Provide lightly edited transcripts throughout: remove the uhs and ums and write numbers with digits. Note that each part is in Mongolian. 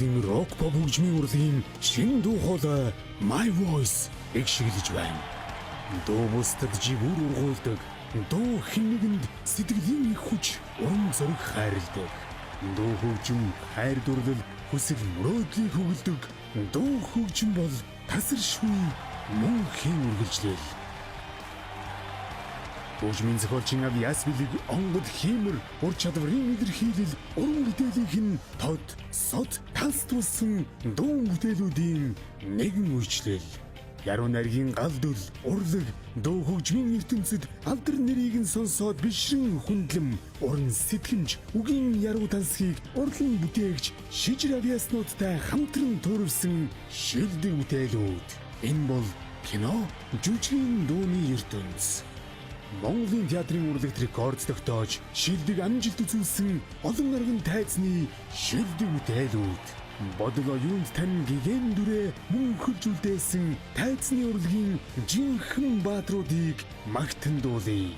Монголын рок pop хөгжмийн урлагийн шинэ дуу хоолой My Voice эгшиглэж байна. Дуу бусдад жигүүр ургуулдаг, дуу хэн нэгэнд сэтгэлийн их хүч, урам зориг хайрладаг. Дуу хөгжим, хайр дурлал, хүсэл мөрөөдлийг хөглөдөг. Дуу хөгжим бол тасаршгүй мөнхийн үргэлжлэл. Хөгжмийн зохиолчин Авьяас билиг онгод хиймэр ур чадварын илэрхийлэл уран бүтээлийнх нь тод, сод, талс тулсан дуу бүтээлүүдийн нэгэн үйлчлэл. Яруу найргийн гал дүл, урлаг, дуу хөгжмийн ертөнцид алдар нэрийг нь сонсоод бишрэн хүндлэм, уран сэтгэмж, үгийн яруу тансгийг урлан бүтээгч шижир авьяаснуудтай хамтран төрөвсөн шилдэг бүтээлүүд. Энэ бол кино, жүжигийн дууны ертөнц. Монголын театрын урлагт рекорд тогтоож, шилдэг амжилт үзүүлсэн олон арган тайзны шилдэг бүтээлүүд. Бодол оюунд тань гигэн дүрээ мөнхөлж үлдээсэн тайзны урлагийн жинхэнэ баатруудыг магтан дуулъя.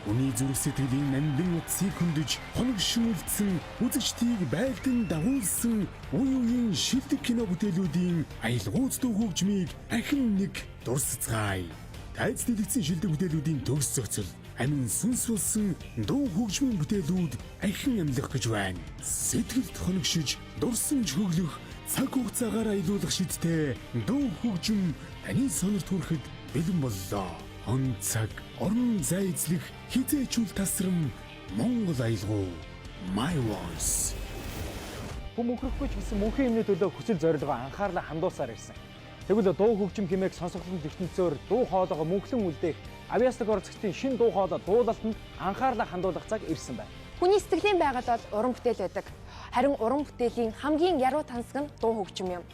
Хүний зүрх сэтгэлийн нандин утсыг хөндөж, хоног шүмэлцэн, үзэгчдийг байлдан дагуулсан үе үеийн шилдэг кино бүтээлүүдийн аялгауц дуу хөгжмийг ахин нэг дурсацгаая. Тайз дэлгэцэн шилдэг бүтээлүүдийн төгс зохицол амин сүнс болсон дуу хөгжмийн бүтээлүүд ахин амьлах гэж байна. Сэтгэлд хоногшиж, дурсамж хөглөх, цаг хугацаагаар аялуулах шидтэй дуу хөгжим таны сонорт хүрэхэд бэлэн боллоо. Он цаг, орон зай эзлэх хизээчүүл тасрам Монгол аялгау My Voice. Хүн мөнхөрөхгүй ч гэсэн мөнхийн юмны төлөө хүсэл зорилгоо анхаарлаа хандуулсаар ирсэн. Тэгвэл дуу хөгжим хэмээх сонсголон ертөнцөөр дуу хоолойгоо мөнхлөн үлдээх авьяаслаг орцогчдын шинэ дуу хоолой дуулалтанд анхаарлаа хандуулах цаг ирсэн байна. Хүний сэтгэлийн байгаль бол уран бүтээл байдаг. Харин уран бүтээлийн хамгийн яруу тансаг нь дуу хөгжим юм.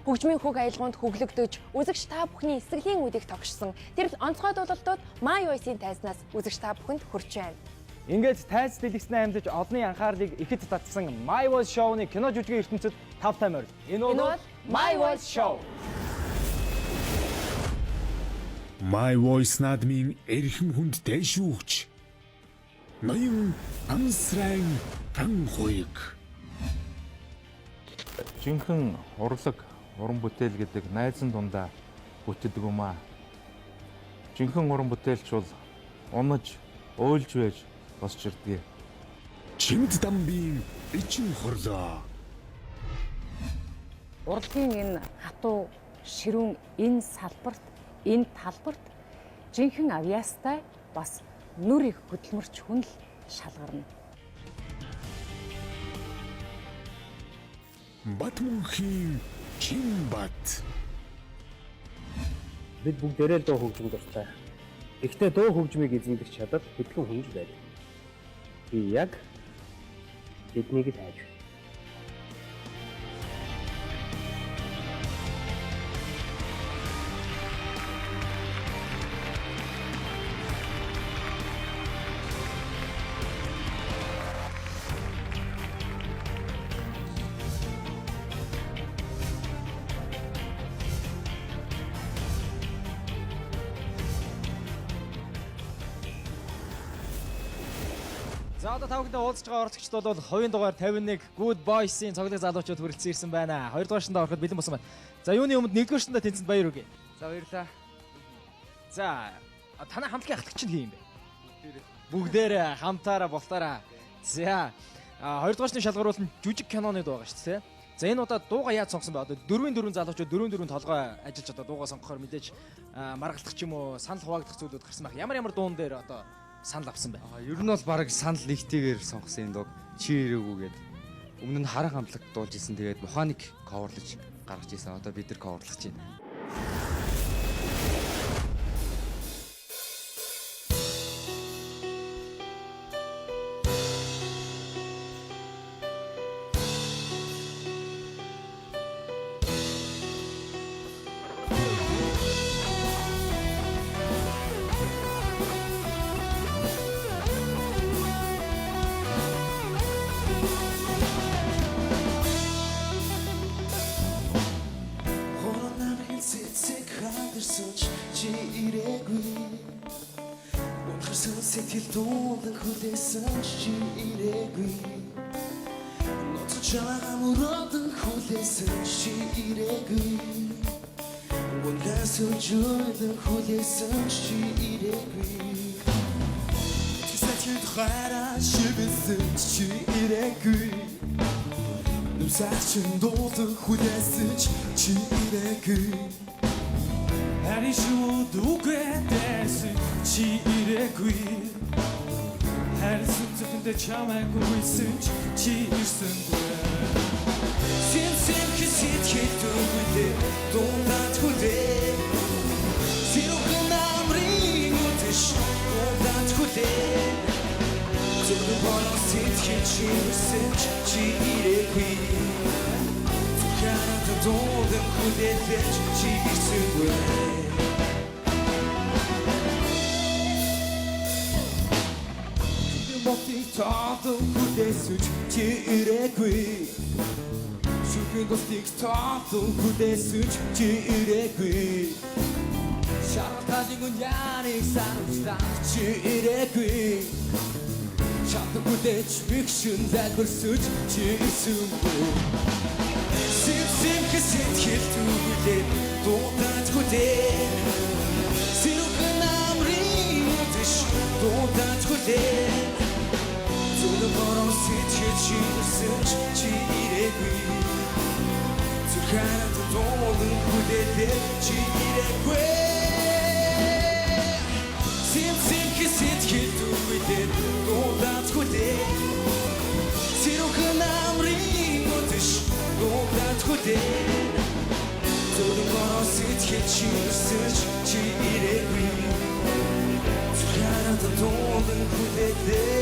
Хөгжмийн хөг аялгаунд хөглөгдөж, үзэгч та бүхний сэтгэлийн үдийг тогшсон тэр л онцгой дуулалтууд My Voice-ийн тайзнаас үзэгч та бүхэнд хүрч байна. Ингээд тайз дэлгэцнээ амьдаж олонний анхаарлыг ихэд татсан My Voice Show-ны кино жүжигийн ертөнцид тав таймер. Энэ бол My Voice Show. My Voice наадмын эрхэм хүндтэй шүүгч. Ноён Ансрайн Ганхуйг. Жинхэнэ урлаг, уран бүтээл гэдэг найзан дундаа бүтдэг юм аа. Жинхэнэ уран бүтээлч бол унаж, уйлж байж босч ирдэг. Чимд дамбын ичин хорлоо. Урлагийн энэ хатуу ширүүн энэ салбарт, энэ талбарт жинхэнэ авьяастай бас нүр их хөдөлмөрч хүн л шалгарна. Батмөнхийн Чинбат. Бид бүгдээрээ л дуу хөгжим дуртай. Гэхдээ дуу хөгжмийг эзэмдэх чадал хэдхэн хүнд л байдаг. Би яг тэднийг л хайж байна. За одоо та бүхэндээ уулзж байгаа оролцогчд бол хувийн дугаар 51 Good Boys-ийн цоглог залуучууд хүрэлцэн ирсэн байна. Хоёрдугаар шатанд ороход бэлэн болсон байна. За юуны өмнө нэгдүгээр шатанда тэнцэнд баяр хүргэе. За баярлалаа. За танай хамтлагийн ахлагч нь хин юм бэ? Бүгдээрээ хамтаараа бултаараа. За хоёрдугаар шатны шалгаруулалт нь жүжиг киноны дуу байгаа шүү дээ. За энэ удаа дууга яаж сонгосон бэ? Одоо дөрвийн дөрвөн залуучууд дөрвөн дөрвөн толгой ажиллаж одоо дууга сонгохоор мэдээж маргалдах ч юм уу санал хуваагдах зүйлүүд гарсан байх. Ямар ямар дуун дээр одоо санал авсан бэ? Ер нь бол бараг санал нэгтэйгээр сонгосон юм дог. Чи ирээгүй гээд. Өмнө нь харан хамтлаг дуулж исэн. Тэгээд Моханик cover-лож гаргаж исэн. Одоо бид нар cover-лох гэж байна. Хуран цэцэг хадэрсэн ч чи ирээгүй. Унхарсан сэтгэл дуулан хүлээсэн ч чи ирээгүй. Ноцож Чамайг мөрөөдөн хүлээсэн чи ирээгүй. Гүнээс жүлэн хүлээсэн чи ирээгүй. Тэсэхэд хараа шивсэн чи ирээгүй. Нүсачин дуулан хүлээсэн чи ирээгүй. Харин шууд үгээдсэн чи ирээгүй. Харин зүхэндээ чамайг үгүйсэн чи ирсэнгүй. Сэм сэм сэтгэл төвлөө дуудаад хүлээ. Сэрүүхэн намрын үдэш дуудаад хүлээ. Зөвхөн болон сэтгэл чирсэн чи ирээгүй. Зүрхээрээ дуудан хүлээлээ чи ирсэнгүй. Мотыг тоодон хүлээсэн чи ирээгүй. Шүхэн тусдыг тоодон хүлээсэн чи ирээгүй. Шаралтын үн яныг санамжлаа чи ирээгүй. Чаддаг хүлээж бигшин залбирсэж чи ирсэнгүй. Сэм сэм сэтгэл түглээ дуудаад хүлээ. Сэрүүхэн намрын үдэш дуудаад хүлээ. Зүрх бороо сэтгэл чирсэн чи ирээгүй. Зүрхээрээ дуулан хүлээлээ чи ирээгүй. Сэм сэм сэтгэл түглээ дуудаад хүлээ. Сэрүүхэн намрын үдэш дуудаад хүлээ. Зүрх бороо сэтгэл чирсэн чи ирээгүй. Зүрхээрээ дуулан хүлээлээ.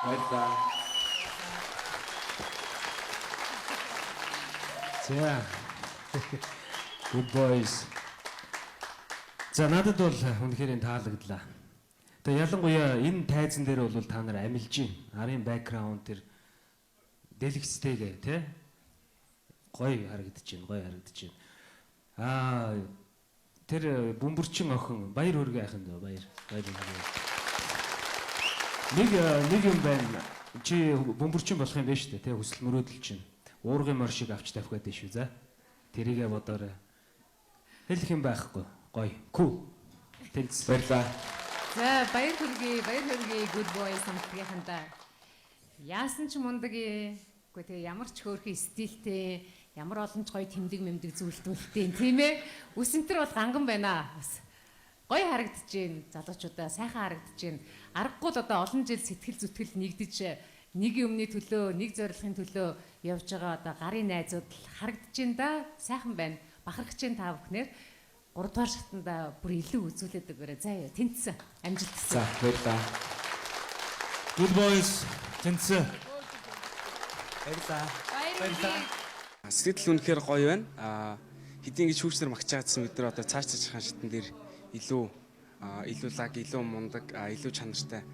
Баярлалаа. За. Good boys. За надад бол үнэхээр энэ таалагдлаа. Тэгээ ялангуяа энэ тайзан дээр бол та нар амилж байна. Арын бэкграунд тэр дэлгэцтэйгээ тий гоё харагдаж байна, гоё харагдаж байна. Аа тэр бөмбөрчин охин баяр хүргэе ахын дөө баяр. Баяр хүргэе. Нэг юм байна. Чи бөмбөрчин болох юм байна шүү дээ тий хүсэл мөрөөдөл чинь. Уургын мор шиг авч тавих гэдэг шүү за. Тэрийгэ бодоорой. Хэлэх юм байхгүй. Гоё. Cool. Тэнц. Баярлалаа. За баяр хүргэе, баяр хүргэе Good Boys хамтлагийнхандаа. Яасан ч мундаг ээ. Үгүй тэгээ ямар ч хөөрхөн стилтэй, ямар олон ч гоё тэмдэг мэмдэг зүйлтүүлтэй тийм ээ. Үсэнтэр бол ганган байна. Бас гоё харагдаж байна. Залуучуудаа сайхан харагдаж байна. Аргагүй л одоо олон жил сэтгэл зүтгэл нэгдэж нэг юмны төлөө, нэг зорилгын төлөө явж байгаа одоо гарын найзууд л харагдаж байна да. Сайхан байна. Бахархаж байна та бүхнээр. 3 дугаар шатанда бүр илүү үзүүлээд өгөөрэй. За яа, тэнцсэн. Амжилт хүсье. За баярлалаа. Good boys тэнцсэн. Баярлалаа. Баярлалаа. Сэтгэл үнэхээр гоё байна. Хэдийн ингэж хүүчнэр магчаадсан бид нар одоо цааш цаашхан шатан дээр илүү илүү лаг, илүү мундаг, илүү чанартай,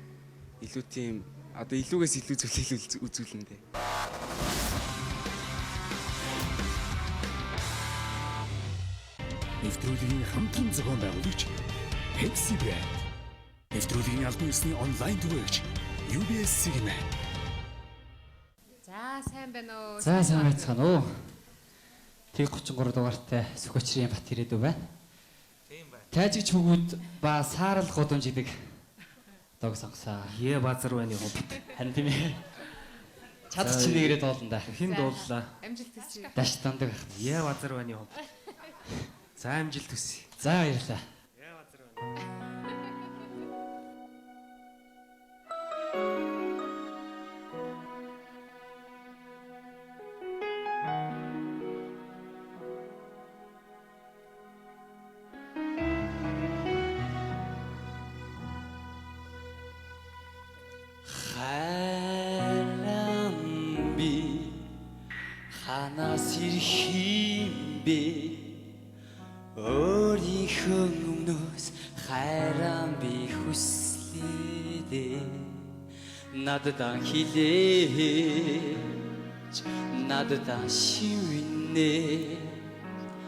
илүү тийм одоо илүүгээс илүү зүйлийг үзүүлнэ дээ. Нэвтрүүлгийн хамтран зохион байгуулагч Pepsi брэнд. Нэвтрүүлгийн албан ёсны онлайн түгээгч UBS Sigma. За сайн байна уу? За сайн байцгаана уу. Тэг 33 дугаартай Сүхбаачрын Бат ирээдүй байна. Тийм байна. Тайжигч хүмүүд ба саарал гудамж гэдэг дог сонгосоо. Е базар байна юм. Харин тийм ээ. Чад чи нэгрээ дуулна да. Хэн дууллаа? Амжилт хүсье. Даш дандаг байх. Е базар байна юм. За амжилт хүсье. За баярлалаа. Е базар байна. бэ? Өөрийнхөө өмнөөс хайран би хүслээ дээ. Надад хилээч, надад шивнэ.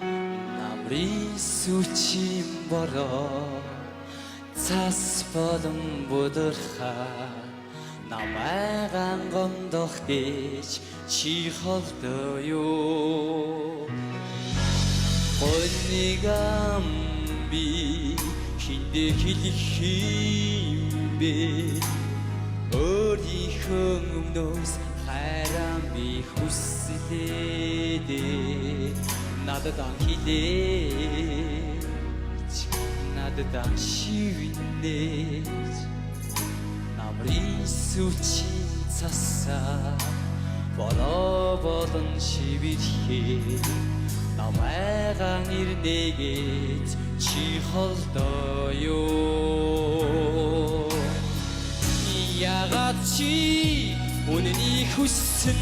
Намрын сүчийн бороо цас болон будурхаа намайг ангомдох гэж чи холдоо юу? Гонигам би хиндэ хэлэх юм бэ? Өөрийнхөө өмнөөс хайран би хүслээ дээ. Надад хилээч, надад шивнээч. Намрын сүчийн цасаа бороо болон шивэрхээ намайг ирнэ гэж чи холдоо юу? Яагаад чи үнэнийг хүссэн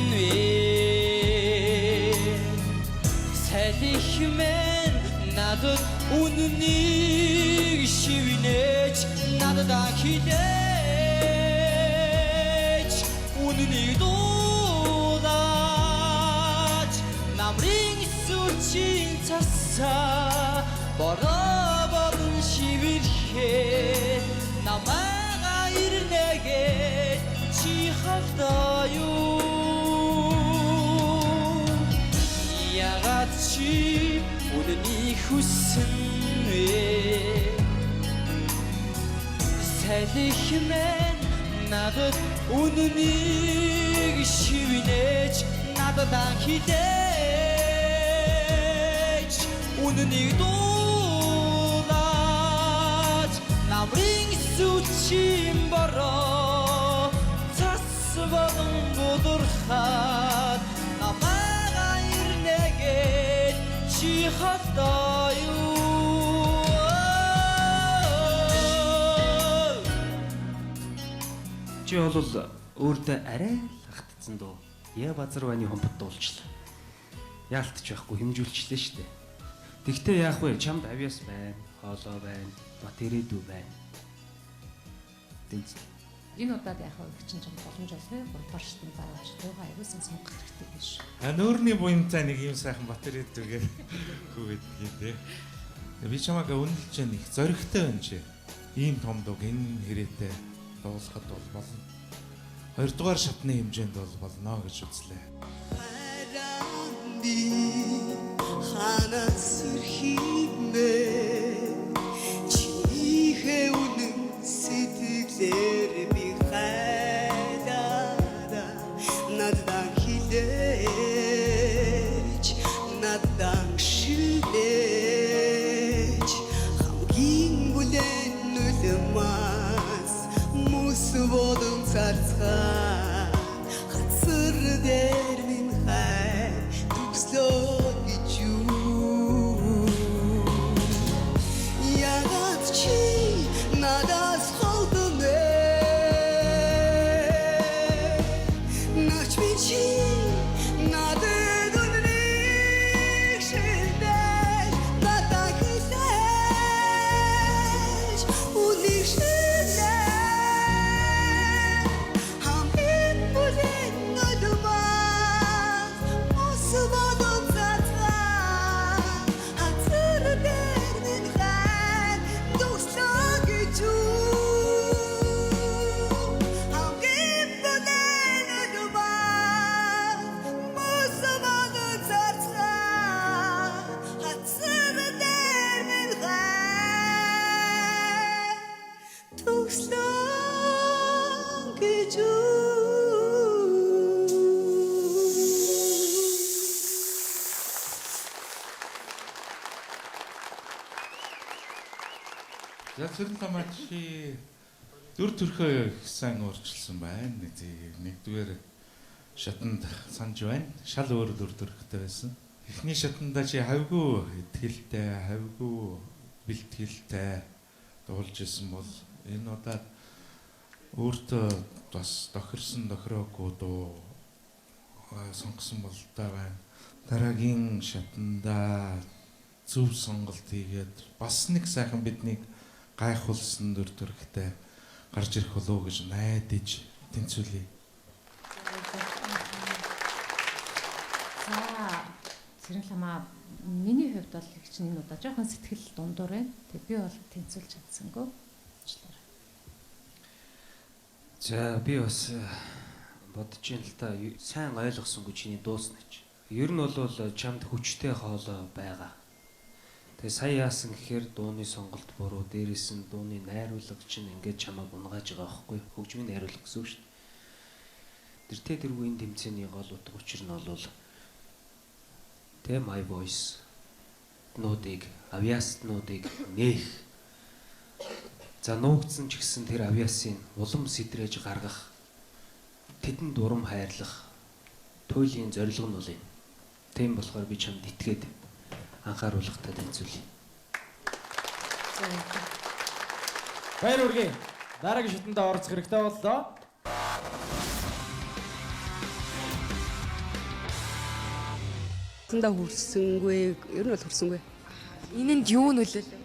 вэ? Салхимэн надад үнэнийг шивнээч, надад хилээч, үнэнийг дуулаач. Намрын сүчийн цасаа бороо болон шивэрхээ намайг ирнэ гэж чи холдоо юу? Яагаад чи үнэнийг хүссэн вэ? Салхимэн надад үнэнийг шивнээч, надад хилээч, үнэнийг дуулаач. Намрын сүчийн бороо цас болон будурхаад намайг ирнэ гэж чи холдоо юу? Чи бол өөртөө арай л хатцсан дөө. Я базар ваны хомбот дуулчлаа. Яалтч байхгүй хэмжүүлчлээ штэ. Тэгтээ яах вэ? Чамд авьяас байна, хоолой байна, бат ирээдүй байна. Дэнц. Энэ удаад яг хөө чин чам боломж олгоё. 3 дугаар шатанд заавал дуугаа аягуулсан сонгох хэрэгтэй биш. А нүүрний буянтай нэг юм сайхан бат ирээдүйгээр хүүгээдгийг те. Би чамайг үнэлж яах их зоригтой байна чи. Ийм том дууг энэ хэрэгтэй дуулахад бол болно. 2 дугаар шатны хэмжээнд бол болно гэж үзлээ. Хайран би ханаас ирхимээ, чинийхээ үнэн сэтгэлээр би хайлаа. Надад хилээч, надад шилээч. Хамгийн бүлээн нулимаас мөс болон царцгаа хацар дээр минь хайр төгслөө гэж юу? Яагаад чи надаас холдон вэ? Нач би чи надад үнэнийг шилдэж, надад хэлээж, үнэнийг шилдэж. Хамгийн бүлээн нулимаас мөс болон цацгаа хацар дээр минь хайр төгслөө гэж юу? Хамгийн бүлээн нулимаас мөс болон цацгаа хацар дээр минь хайр төгслөө гэж юу? За, Цэрэн ламаа, чи дүр төрхөө их сайн өөрчилсөн байна. Нэгдүгээр шатанд санаж байна. Шал өөр дүр төрхтэй байсан. Эхний шатанда чи хавьгүй итгэлтэй, хавьгүй бэлтгэлтэй дуулж исэн бол энэ удаад өөртөө бас тохирсон тохироогүй дуу сонгосон болтой байна. Дараагийн шатанда зөв сонголт хийгээд бас нэг сайхан биднийг гайхуулсан дүр төрхтэй гарч ирэх болов уу гэж найдаж тэнцвүүлье. За, Цэрэнламаа, миний хувьд бол их чинь энэ удаа жоохон сэтгэл дундуур байна. Тэгээ би бол тэнцвүүлж чадсангүй. Уучлаарай. За, би бас бодож ин л та, сайн ойлгосонгүй чиний дууснаж. Ер нь бол чамд хүчтэй хоолой байгаа. Тэгээ сая яасан гэхээр дууны сонголт буруу, дээрээс нь дууны найруулга чинь ингээд чамайг унгааж байгаа байхгүй юу? Хөгжмийн найруулга гэсэн үг шүү дээ. Тэртээ тэргүй энэ тэмцээний гол утга учир нь бол тэ my voice нуудыг, авьяаснуудыг нээх. За, нуугдсан ч гэсэн тэр авьяасыг улам сэтрээж гаргах, тэдэнд урам хайрлах туйлын зорилго нь бол энэ. Тийм болохоор би чамд итгээд анхааруулгатай танилцуулъя. Баяр хүргэе. Дараагийн шатанда оролцох хэрэгтэй боллоо. Сандаа хүрсэнгүй, ер нь бол хүрсэнгүй. Энэнд юу нөлөөлөв?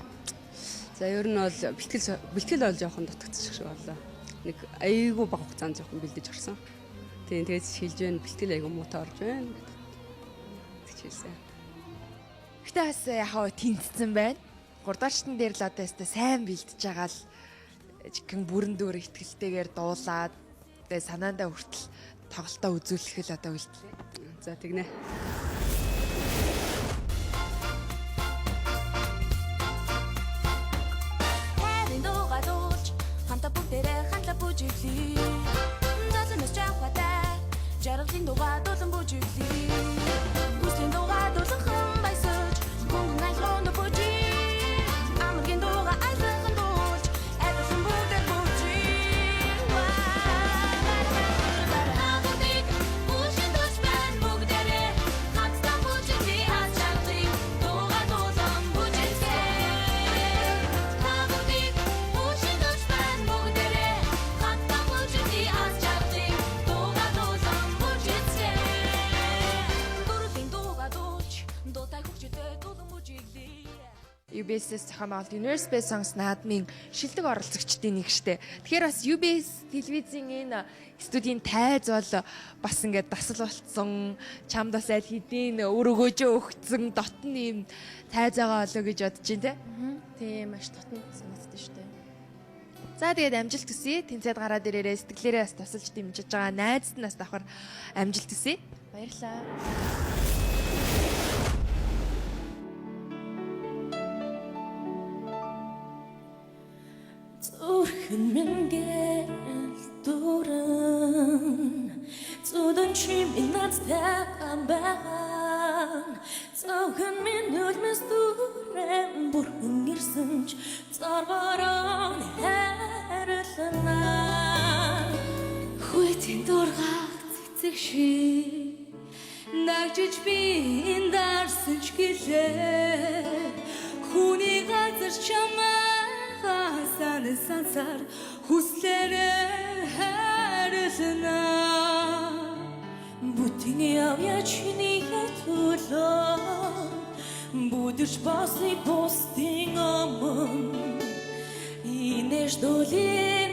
За, ер нь бол бэлтгэл бол жоохон дутагдчих шиг боллоо. Нэг айгүй бага хугацаанд жоохон бэлдэж орсон. Тийм, тэгээд шилж байна, бэлтгэл айгүй муутай орж байна гэдэг хэлсэн. Гэтэ бас яхаа тэнцсэн байна. 3 дахь шатн дээр л одоо өстой сайн бэлдэж байгаа л жигэн бүрэн дүүр итгэлтэйгээр дуулаад тэгээ санаандаа хүртэл тоглолтоо үзүүлэх л одоо үлдлээ. За, тэгнэ. Хайрын дуугаа дуулж хамтаа бүгдээрээ хамтлаа бүжиглэе. Золиос жавхатай жаргалын дуугаа дуулан бүжиглэе. Хүслийн дуугаа дууланхан баясаж хөнгөн айлгуунд бүжиг. Амаргийн дуугаа айлхан дуулж адилхан бүгдээр бүжиг. Бүгдийг бүшин тус байна бүгдээрээ хамтдаа бүжиглэе аз жаргалын дуугаа дуулан бүжиглэе. Та бүгдийг бүшин тус байна бүгдээрээ хамтдаа бүжиглэе аз жаргалын дуугаа дуулан бүжиглэе. Дүрлийн дуугаа дуулж дуутай хөгжилтэй дуулан бүжиглэе. UBS-с зохион байгуулалт Universe Best Songs наадмын шилдэг оролцогчдын нэг штэ. Тэгэхээр бас UBS телевизийн энэ студийн тайз бол бас ингээд дасал болцсон, чамд бас аль хэдийн өр өгөөжөө өгцөн дотн юм тайз байгаа болоо гэж бодож байна те. Тийм, маш дотн санагдсан штэ. За, тэгээд амжилт хүсье. Тэнцээд гараад ирээрээ сэтгэлээрээ бас тусалж дэмжиж байгаа найзад нь бас давхар амжилт хүсье. Баярлалаа. Зүрхэн минь гэрэл дүүрэн Зүдэн чи минь надтай байгаа. Цовхон минь өлмөс дүүрэн Бүрхэн ирсэн ч зоргороо хайрлана. Хүйтэн дургах цэцэг шиг Нагжиж би энэ дарсан ч гэлээ. Хүний газар чамаа сансар хүслээрээ хайрлана. Бүтэн явъя чиний төлөө Бүдэрч босны бусдын өмнө Инээж дүлийн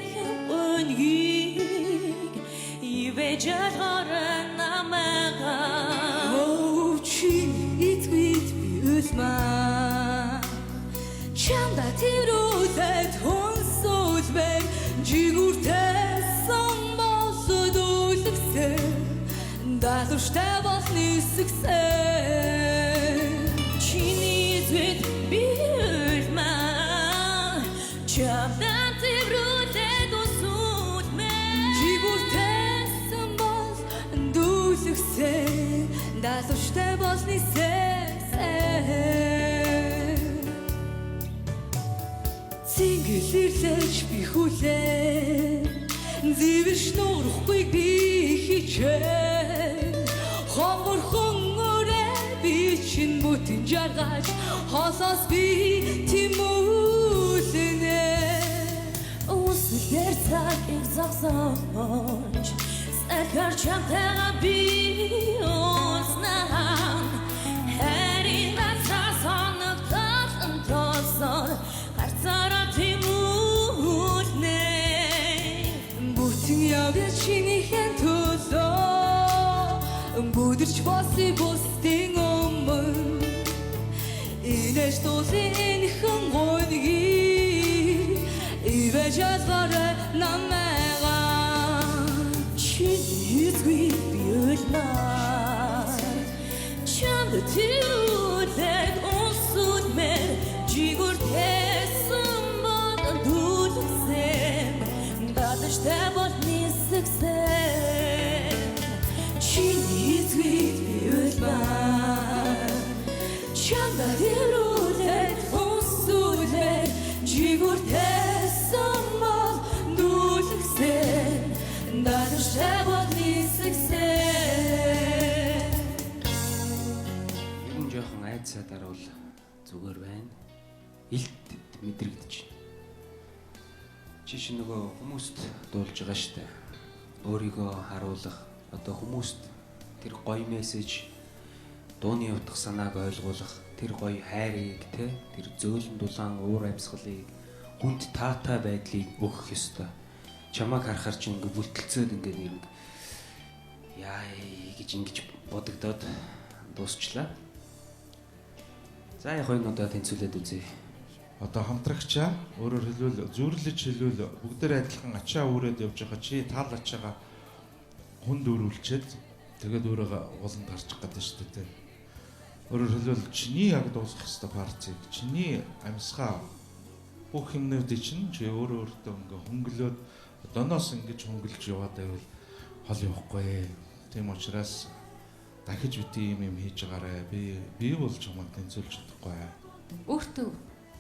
үнгийг Ивэж алгороо намайга. Өө, чи итгэвд би үлмаа Чамда тэрүүлээд хүнсүүлмээр Жигүүртэй сан болоод үлгсэн Далууштай бол нисгсэн. Чиний зүд би үлмаа Чамда тэрүүлээд хүнсүүлмээр Жигүүртэй сан бол дүүлгсэн Далууштай бол нисгсэн. Цэнгэл ирлэж би хүлээ Зэвэрш нуурахгүй би хичээ. Хоморхон өрөө би чин бүтэн жаргаж Холоос би тэмүүлнэ. Үсэлээр цагийг зогсоож Салхиар чамтайгаа би уулзнаа. Чинийхэн төлөө бүдэрч босъё бусдын өмнө. Инээж дуулын энхэн гонги ивэж ялгараа намайга. Чиний эзгүй би уйлмаар чамд тэрүүлээд унсүлмээр жигүүртэсэн бол дүлгсэн дадаштай бол нисгсэн. Чиний эзгүй би уйлмаар чамд тэрүүлээд унсүлмээр жигүүртэсэн бол дүлгсэн дадаштай бол нисгсэн. Ер нь жоохон айдсаа дарвал зүгээр байна. Илт мэдрэгдэж. Чи чинь нөгөө хүмүүст дуулж байгаа штэ. Өөрийгөө харуулах, одоо хүмүүст тэр гоё мессеж, дууны утга санааг ойлгуулах, тэр гоё хайрыг те, тэр зөөлөн дулаан уур амьсгалыг, хүнд таатай байдлыг өгөх ёстой. Чамайг харахаар чи ингээ бүлтэлцөөд ингээ нэг яа гэж ингэж бодогдоод дуусчлаа. За яг энэ удаа тэнцвүүлээд үзье. Одоо хамтрагчаа өөрөөр хэлбэл зүрлэж хэлбэл бүгдээр адилхан ачаа үүрээд явж байгаа чи тал ачаага хүнд өрүүлчихэд тэгээд өөрийгөө ууланд гарчих гэдэг шүү дээ. Өөрөөр хэлбэл чиний яг дуусгах ёстой партийг чиний амьсгаа бүх юмнуудыг чинь чи өөрөө өөртөө ингээ хөнгөлөөд доноос ингэж хөнгөлж яваад байвал хол явахгүй. Тийм учраас дахиж бити юм юм хийж байгаарэ. Би бол чамайг тэнцвүүлж чадахгүй. Өөртөө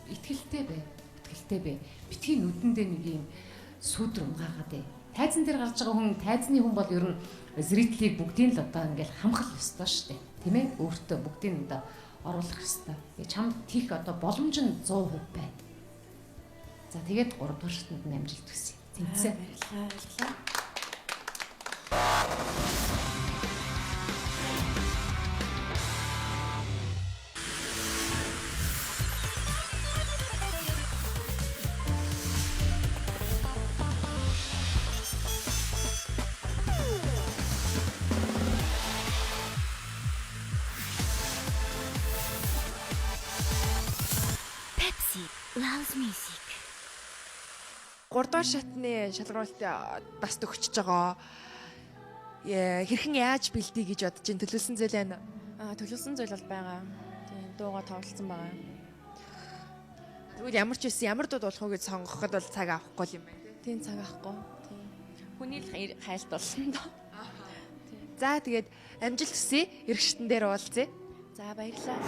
итгэлтэй бай. Итгэлтэй бай. Битгий нүдэндээ нэг юм сүдэр унгаагаад бай. Тайзан дээр гарч байгаа хүн, тайзны хүн бол ер нь зритлийг бүгдийг л одоо ингээл хамхал ёстой шүү дээ. Тийм ээ? Өөртөө бүгдийг одоо оруулах ёстой. Тэгээ чамд тийх одоо боломж нь 100% байна. За тэгээд 3 дугаар шатанд нь амжилт хүсье. Тэнцээ. Баярлалаа. Баярлалаа. Pepsi loves music. 3 дугаар шатны шалгаруулалт бас төгсөж байгаа. Хэрхэн яаж бэлдээ гэж бодож чинь төлөвлөсөн зүйл байна уу? Төлөвлөсөн зүйл бол байгаа. Тийм, дуугаа товлцсон байгаа. Тэгвэл ямар ч байсан ямар дуу дуулах уу гэж сонгоход бол цаг авахгүй юм байна. Тийм, цаг авахгүй. Тийм. Хүний л хайлт болсон доо. За тэгээд амжилт хүсье. Ирэх шатн дээр уулзъя. За баярлалаа.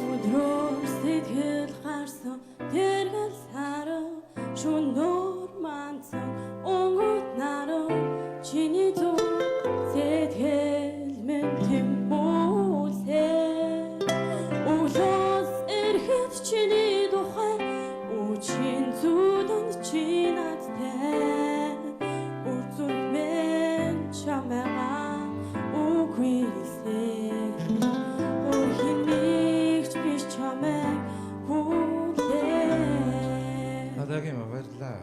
Өдрөөр сэтгэл гарсан тэргэл саран шөнөөр манцсан өнгөт наран чиний зүг сэтгэл минь тэмүүлээ. Өглөөс ирэхэд чиний тухай үчин зүлэнд чи надтай үрзүн мэн чамайгаа үгүй хэлсэн. Надаагийн баярлалаа.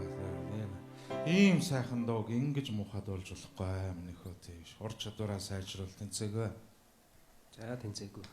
Ийм сайхан дууг ингэж муухай дуулж болохгүй минийхөө тийш. Ур чадвараа сайжруул тэнцээгөө. За тэнцээгүй.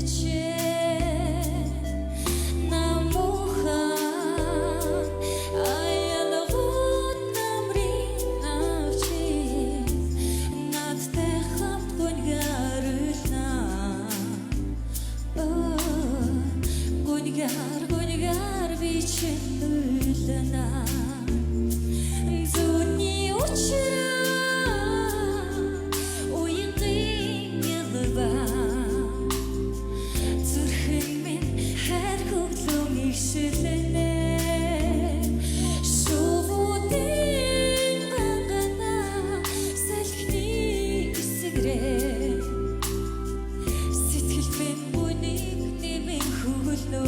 Бичээ намухан аялгууд намрын авчи надтай хамт гүнгээр гүнгээр гүнгээр бичээ үлнэ зүүнний учраа уянгийн ялва зүрхэн минь хайр хөглөн ихшилнэ шувуудын гангана салхины эсгэрээ сэтгэл минь бүнийг нэмэн хөглөнө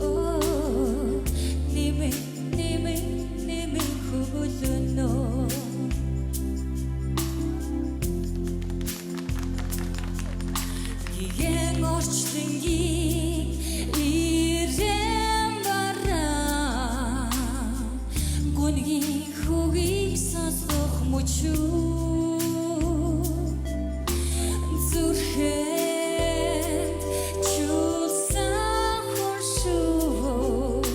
оо нэмэн нэмэн нэмэн хөглөнө. Гигэн орчлонгийн ирэм бараа гүнгийн хөгийг сонсгох мөчүү зүрхэнд чулсан хуршуу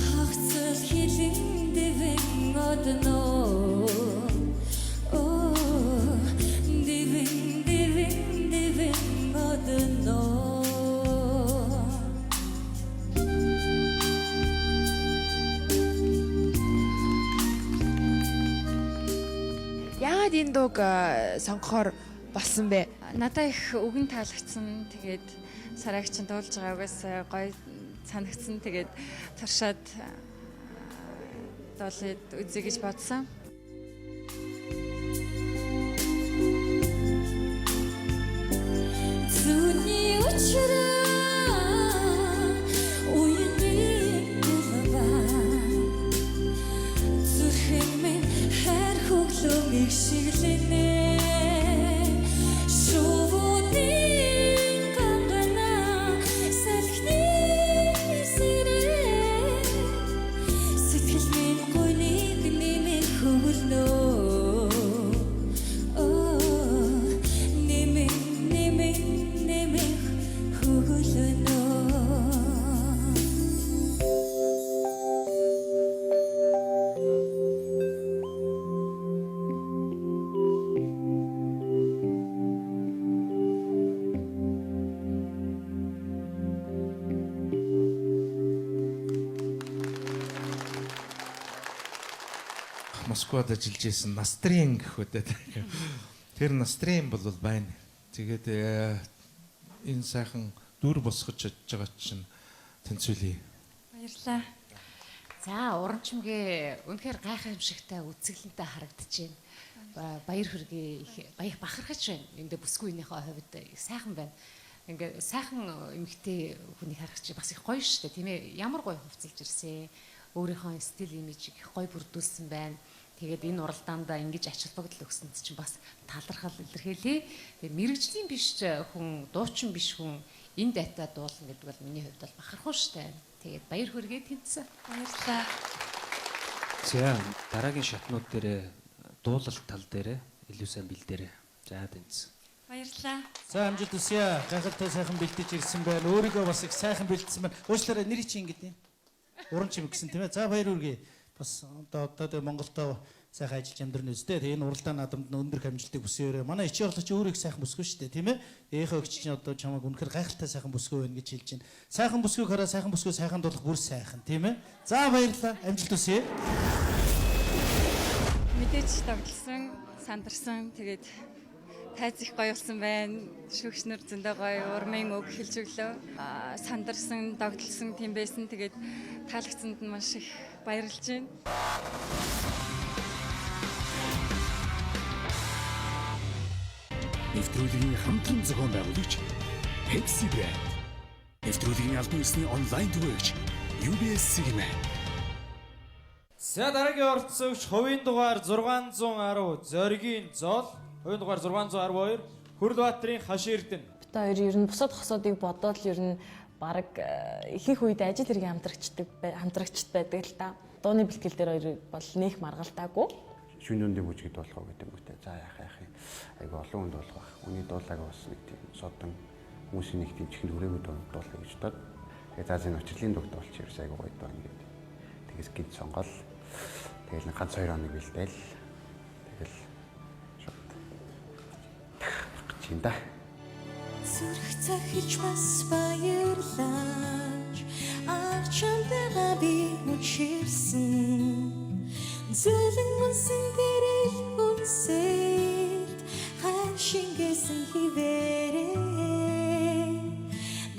хагцал хилэн дэвэн одно оо дэвэн дэвэн дэвэн одно. Яагаад энэ дууг сонгохоор болсон бэ? Надаа их үгэн таалагдсан. Тэгээд сараг чинь дуулж байгаа угаас гоё санагдсан. Тэгээд туршаад дуулаад үзье гэж бодсон. Зүүнний учраа уянгийн ялва зүрхэн минь хайр хөглөн ихшиглэнэ шувуудын гангана салхины эсрэг сэтгэл минь гуйныг нэмэн хөглөнө оо нэмэн нэмэн нэмэн хөглөнө. Москвад ажиллаж исэн Настрин гэх үедээ. Тэр Настрин бол байна. Тэгээд энэ сайхан дүр босгож чадж байгаа чинь тэнцвэлий. Баярлалаа. За урамчмгээ үнэхээр гайхамшигтай үзэсгэлэнтэй харагдаж байна. Баяр хүргэе их баяр бахархаж байна. Энд бүсгүйнийхээ хувьд их сайхан байна. Ингээ сайхан эмэгтэй хүнийг харах чи бас их гоё шүү дээ, тийм ээ. Ямар гоё хувцалж ирсэн. Өөрийнхөө стил имижийг их гоё бүрдүүлсэн байна. Тэгээд энэ уралдаандаа ингэж ач холбогдол өгсөнд чинь бас талархал илэрхийлье. Тэгээд мэрэгжлийн биш хүн, дуучин биш хүн энэ дайтаа дуулна гэдэг бол миний хувьд бол бахархуу шүү дээ. Тэгээд баяр хүргэе тэнцсэн. Баярлалаа. За дараагийн шатнууд дээр дуулалт тал дээр илүү сайн бэлдээрэй. За тэнцсэн. Баярлалаа. За амжилт хүсье. Гайхалтай сайхан бэлдэж ирсэн байна. Өөрийгөө бас их сайхан бэлдсэн байна. Уучлаарай нэр чинь ингэдэй. Уран чим гэсэн тийм ээ. За баяр хүргэе. Бас одоо тэгээ Монголдо сайхан ажиллаж амьдрна үстэй. Тэгээ энэ уралдаан наадамд нь өндөр амжилтыг хүсээрэй. Манай ичи орлогч өөрөө их сайхан бүсгүй шүү дээ, тийм ээ. Ээхээ өгч чинь одоо чамайг үнэхээр гайхалтай сайхан бүсгүй байна гэж хэлж байна. Сайхан бүсгүйг хараа сайхан бүсгүй сайхан дуулах бүр сайхан, тийм ээ. За баярлалаа. Амжилт хүсье. Мэдээж тоглосон, сандарсан. Тэгээд тайз их гоё болсон байна. Шүүгчнэр зөндөө гоё урмын үг хэлж өглөө. Сандарсан, догдолсон тийм байсан. Тэгээд таалагдсанд нь маш их баярлж байна. Нэвтрүүлгийн хамтран зохион байгуулагч Pepsi брэнд. Нэвтрүүлгийн албан ёсны онлайн түгээгч UBS Sigma. За дараагийн оролцогч хувийн дугаар 610 Зоригийн зол, хувийн дугаар 612 Хөрөлбаатарын Хашир Эрдэнэ. Бид хоёр ер нь бусад хосоодыг бодоод л ер нь баг ихэнх үед ажил хэргийн хамтрагчдаг хамтрагчд байдаг л та. Дууны бэлтгэл дээр хоёр бол нэх маргалдаагүй. Шүн дүндээ бүжиг дуулах уу гэдэг юм үү те. За яах яах юм. Айгу олон хүн дуулах байх. Үний дуулааг бас нэг тийм содон хүмүүсийн нэг тийм чихэнд хүрээгүй дуулах гэж бодоод. Тэгээ за зэн учрлын дуг дуулчих ерөөс айгу гоё дуу ингээд. Тэгээс гинт сонгоол. Тэгэл нэг ганц 2 хоног бэлдээл. Тэгэл шууд гэж юм да. Зүрх цахиж бас баярлаж Ах чамтайгаа би учирсан. Зөлөн үнсэн дэрэл үнсэлт Хайр шингээсэн хിവэрээ.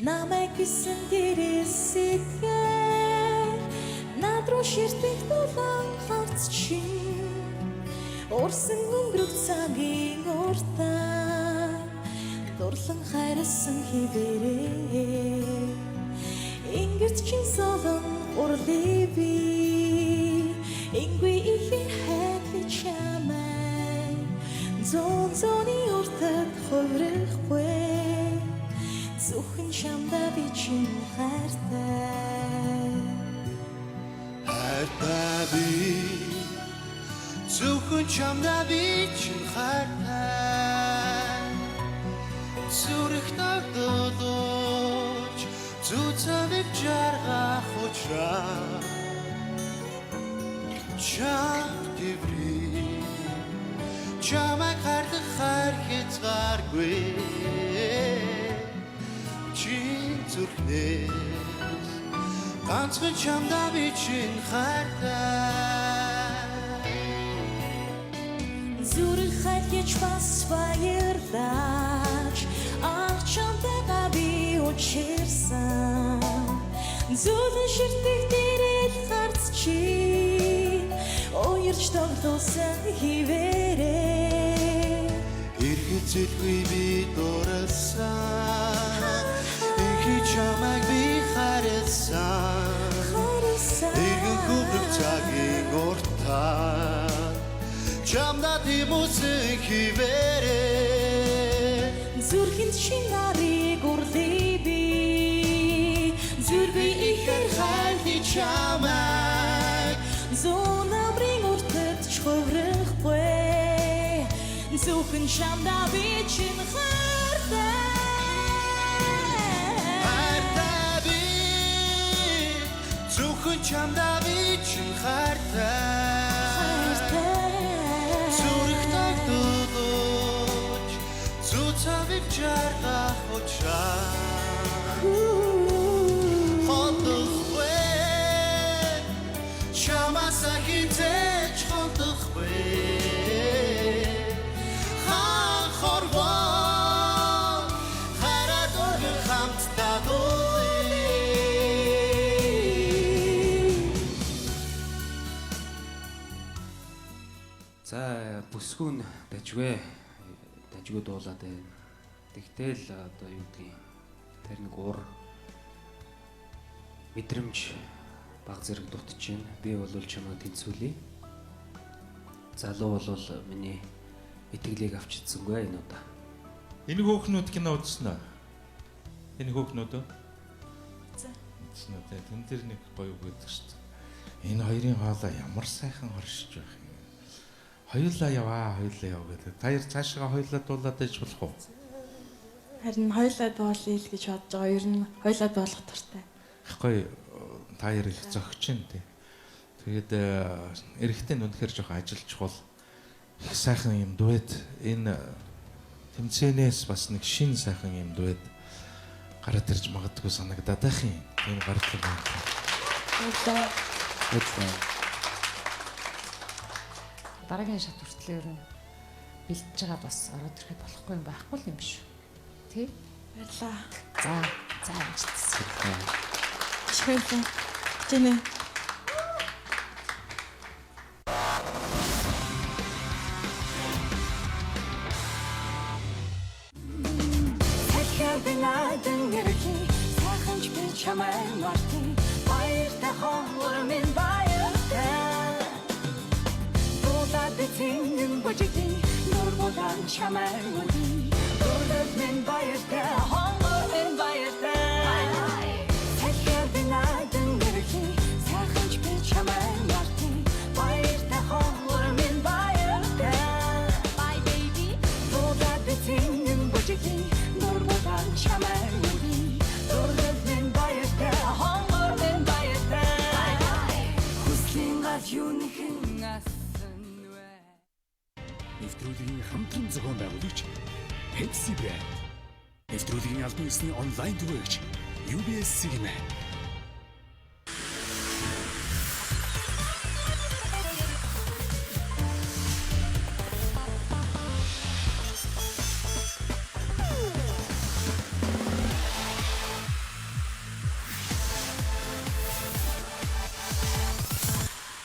Намайг гисэн дэрэл сэтгэл Над руу ширтэх дулаан харц чинь. Урсан өнгөрөх цагийн уртаа Дурлан хайрлсан хിവэрээ. Ингэрт чин солон урлээ би. Ингүй ихээр хайрлаж чамай. Зүүн зүүнний уртад хувирахгүй. Зөвхөн чамдаа би чинь хайртай. Хайртай би. Зөвхөн чамдаа би чинь хайртай. Зүрх тогтолооч зүү цавыг жаргах учраа. Чам тэврий чамайг хайрлах хайр хязгааргүй. Чи зүрхнээс ганцхан чамдаа би чинь хайртай. Зүрх хайрлаж бас баярлаж Ах чамтайгаа би учирсан. Зүлэн ширтэх дэрэл харц чи Уярч тоглосон хിവэрээ. Эргэцэлгүй би дурласан. Инхий чамайг би хайрласан. Эргэн хөврөх цагийн уртаа Чамдаа тимүсэн хിവэрээ. Зүрхэнд чи нарыг урлаа би. Зүрхээ ихээр хайрлаж чамайг. Зүүн намрын уртад ч хувирахгүй. Зөвхөн чамдаа би чинь хайртай. Хайртай би. Зөвхөн чамдаа би чинь хайртай. Зүрх тогтолооч зүү цавыг жаргах учраа. Холдохгүй чамаасаа хизээж холдохгүй. Хаан хорвоо хараад өргөн хамтдаа дуулъя. За бүсгүүн дажгүй. Дажгүй дуулаад байна. Тэгтэл одоо юу гэдгийг тэр нэг уур мэдрэмж баг зэрэг дутж байна. Би бол чамайг тэнцвүүлье. Залуу бол миний итгэлийг авч ицсэнгүй энэ удаа. Энэ хөөхнүүд кино үзсэн үү? Энэ хөөхнүүд үү? За. Үзсэн үү? Тэн дээр нэг гоё үг гэдэг шүү дээ. Энэ хоёрын хоолой ямар сайхан хоршиж байх юм. Хоёулаа яваа, хоёулаа яв гэдэг. Та хоёр цаашгаа хоёулаа дуулаад иж болох уу? Харин хоёулаа дуулъя л гэж бодож байгаа. Ер нь хоёулаа дуулах дуртай. Гэхгүй та хоёр их зөгч юм тий. Тэгээд эрэгтэй нь үнэхээр жоохон ажил чухал. Их сайхан юм дуэт энэ тэмцээнээс бас нэг шин сайхан юм дуэт гараад ирж магадгүй санагдаад байх юм. Тийм гартлаа байна. Баярлалаа. Баярлалаа. Дараагийн шат хүртэл ер нь бэлтэж байгаа бас ороод ирэхэд болохгүй юм байхгүй л юм биш үү? Тэ? Баярлалаа. За, за амжилтсан. Их баярлалаа. Хичээнэ. Салхиар би надан нэрхий Сайхан ч би чамайг мартъя. Баяртай хонгор минь баяртай. Дуулаад би цэнгэн бүжигдий Нур булан чамайг үдий. Дуулаад минь баяртай хонгор минь баяртай. Салхиар би надан нэрхий Сайхан ч би чамайг мартъя. Баяртай хонгор минь баяртай. Нэвтрүүлгийн хамтран зохион байгуулагч Pepsi брэнд. Нэвтрүүлгийн албан ёсны онлайн түгээгч UBS Sigma.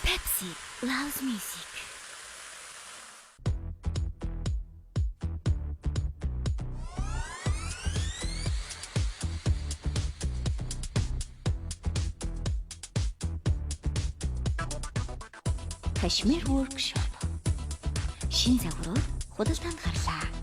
Pepsi loves music. Kashmir Workshop. Шин загварууд худалдаанд гарлаа.